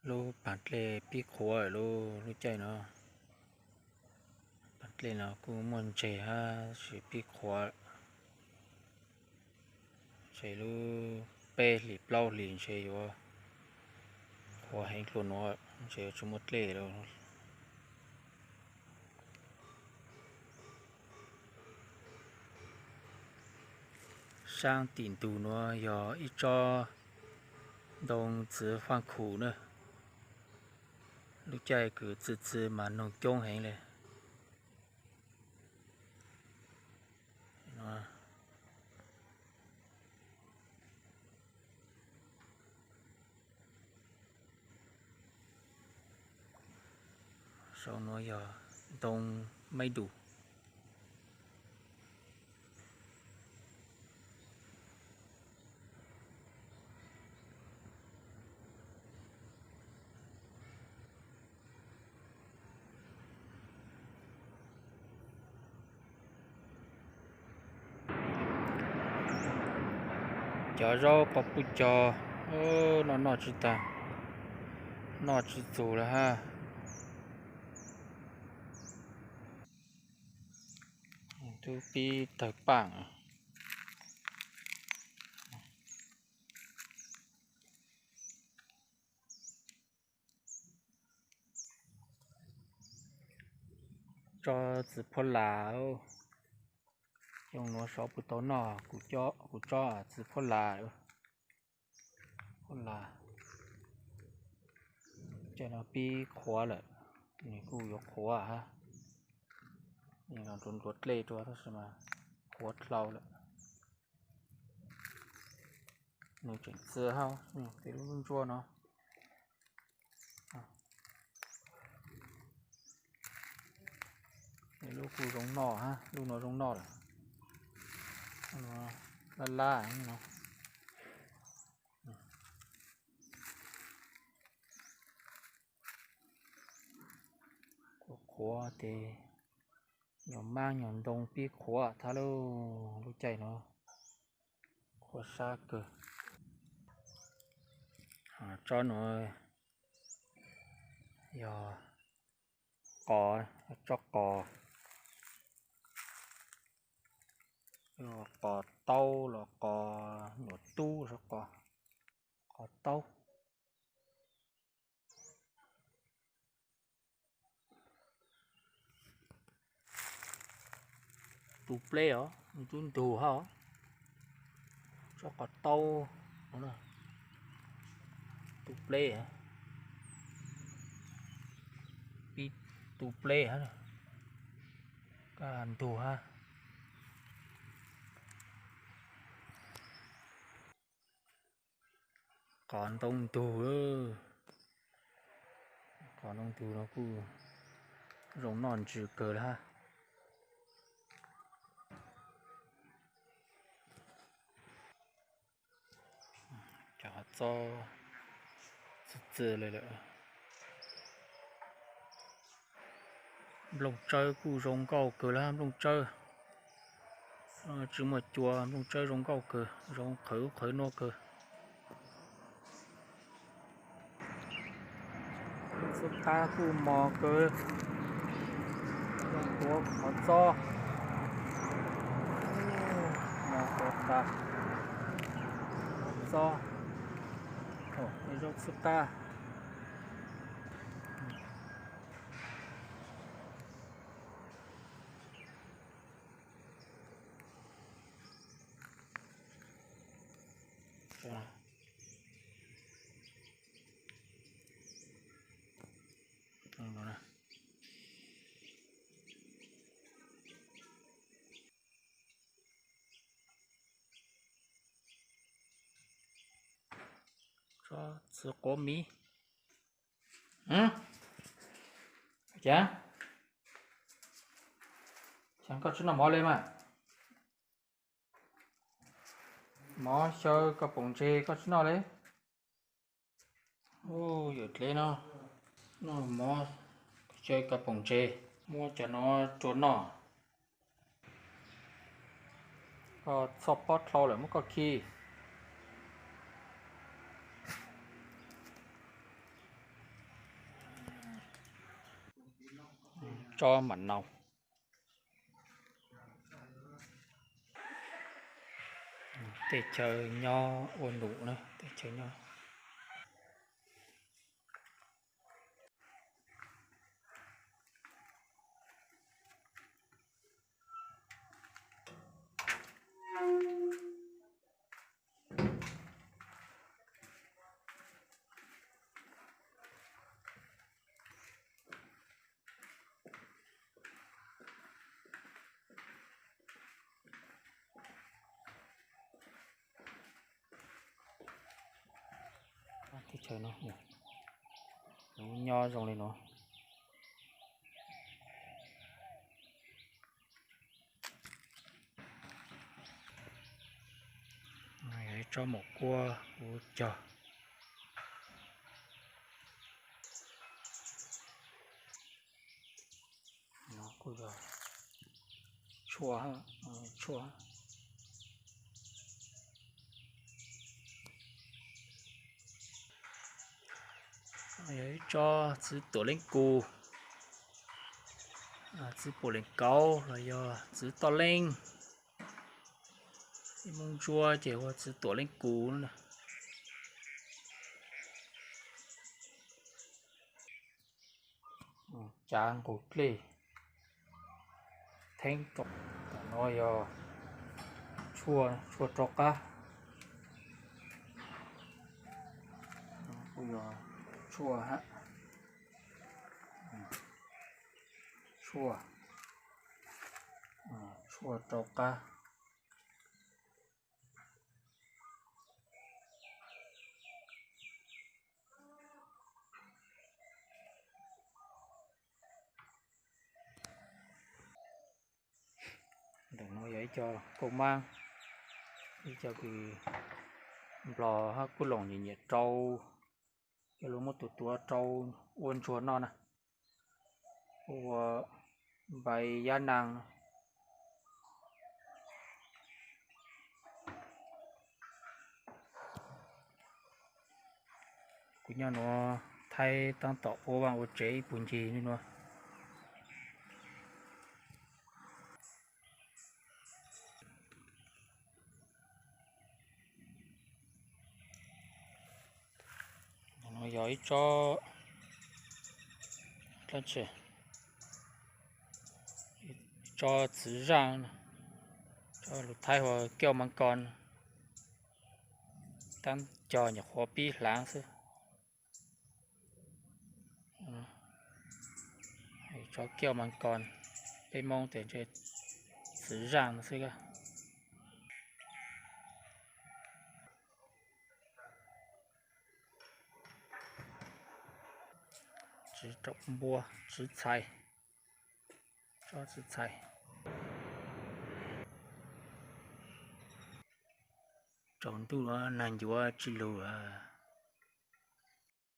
Lub paag dlej pib qhuav lawm lauj, lub caij no. Paag dlej no kuj muaj ntseg hab, tab sis pib qhuav. Ntshe lub peb hlis plaub hlis ntshe yuav qhuav heev dlua nuav, ntshe yuav tsi muaj dlej lawm. Saab tim ntug nuav yog ib tsob ntoo txiv faaj khum na. Lub caij kws txwv txwv mas noog coob heev le. Saum nuav yog ntoo maib dus. Cov zaub qos puj cos, noj noj tsi tag, noj tsi txug lawm hab. Tub pib tawg paaj. Tsob txiv phuab las, xyoo nuav sov puas tau noj kuv tsob txiv phuab las. Phuab las, caij no pib qhuav lawm, nws kuj yuav qhuav hab. Nws los nruav nruav dlej rua tab sis mas qhuav dlhau lawm. Nws tseem txwv hab, tej lub ntsuab no. Lub kuj zoo noj hab, lub nuav zoo noj lawm. Lab lab no. Qhuav qhuav tes nyuag maab nyuag ntoo pib qhuav thab lauj, lub caij no qhuav sab kawg. Tsob nuav yog qos, tsob qos, qos taub los qos nyuam tub, qos taub. Tu pleb os, nws tub ntug hab os. Tsob qos taub, tu pleb, pib tu pleb hab, kaj ntug hab. Qos ntoo ntug, qos ntoo ntug no kuj zoo noj ntsws kawg le hab. Cov txob txi txi le lawm. Nplooj tsawb kuj zoo nkauj kawg le hab, nplooj tsawb tsi muaj cua, nplooj tsawb zoo nkauj kawg, zoo qhwv ub qhwv nuav kawg. Txhub qab kuj mos kawg, zoo tuav qhov txob, mos tuav tas qhov txob, zaub txhub qab. Tsob txiv quav miv. Cas, cas koj tsi noj mov le mas? Mov xyaw koj poom ntseg koj tsi noj le? Ub, yawm dleb no, noj mov xyaw koj poom ntseg, muab cov no rua noj. Koj txhoj pob dlhau lawm muab koj khi. tsob mam naus. Tej chaw nyob ua num na, tej chaw nyob. Teb chaws no, lub nyob zoo li no. Yog ib tsob maum kuab kuv cog. No kuj yog tshuaj, tshuaj. Yog ib tsob txiv tuam leej kus, txiv puam leej kauv los yog txiv toj leej. Ib Hmoob Ntsuab ces hu ua txiv tuam leej kus na. Cav nqus dlej theeb rau. Tam no yog tshuaj, tshuaj rau qab. Kuj yog tshuaj, tshuaj, tshuaj rau qab. Ntawm no yog ib co kauj mab, ib co kws Nplog hab Kuj Loos nyiam nyiam rau, coj lug muab tuav tuav rau ua ntsuag noj na. Ua npai yab naag. Kuv nyob nuav thaij taab tom ua vaaj ua tsev ib puag ncig li nuav. Yog ib tsob, tsob txiv zaaj, tsob lus Thaib hu ua keuj mas kos, taab cog nyuam qhuav pib hlaav xwb. Tsob keuj mas kos, peb Moob tes txiv zaaj xwb. Txiv raum npua, txiv txhais, tsob txiv txhais. Tsaus ntuj nag ncuav tsi lug,